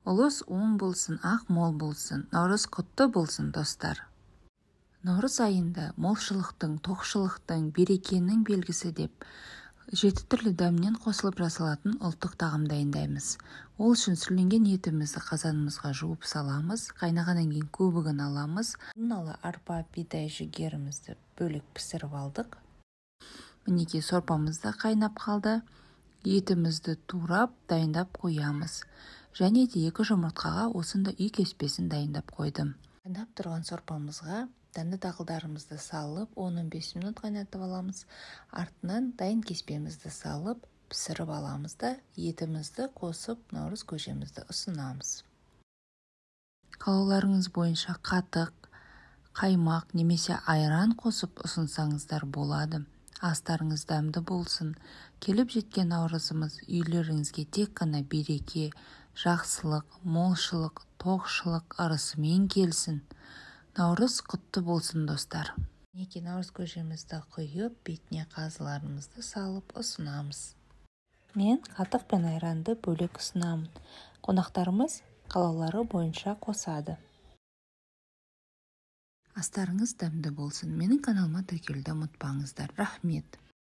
Ұлыс оң болсын, ақ мол болсын, Наурыз құтты болсын, достар. Наурыз айында молшылықтың, тоқшылықтың, берекенің белгісі деп 7 түрлі дәмнен қосылып жасалатын ұлттық тағам дайындаймыз. Ол үшін сүрленген етімізді қазанымызға жуып саламыз, қайнағаннан кейін көбігін аламыз. Алдын ала арпа, бидай, жүгерімізді бөлек пісіріп алдық. Мінекей, сорпамыз да қайнап қалды. Етімізді турап, дайындап қоямыз. Және де 2 жұмыртқаға осындай үй кеспесін дайындап қойдым. Қайнап тұрған сорпамызға дәнді дақылдарымызды салып, 10-15 минут қайнатып аламыз. Артынан дайын кеспемізді салып, пісіріп аламыз да, етімізді қосып, наурыз көжемізді ұсынамыз. Қалауларыңыз бойынша қатық, қаймақ немесе айран қосып ұсынсаңыздар болады. Астарыңыз дәмді болсын. Келіп жеткен наурызымыз үйлеріңізге тек қана береке, жақсылық, молшылық, тоқшылық ырысымен келсін. Наурыз құтты болсын, достар. Мінекей, наурыз көжемізді құйып, бетіне қазыларымызды салып ұсынамыз. Мен қатық пен айранды бөлек ұсынамын. Қонақтарымыз қалаулары бойынша қосады. Астарыңыз дәмді болсын. Менің каналыма тіркелуді ұмытпаңыздар. Рахмет.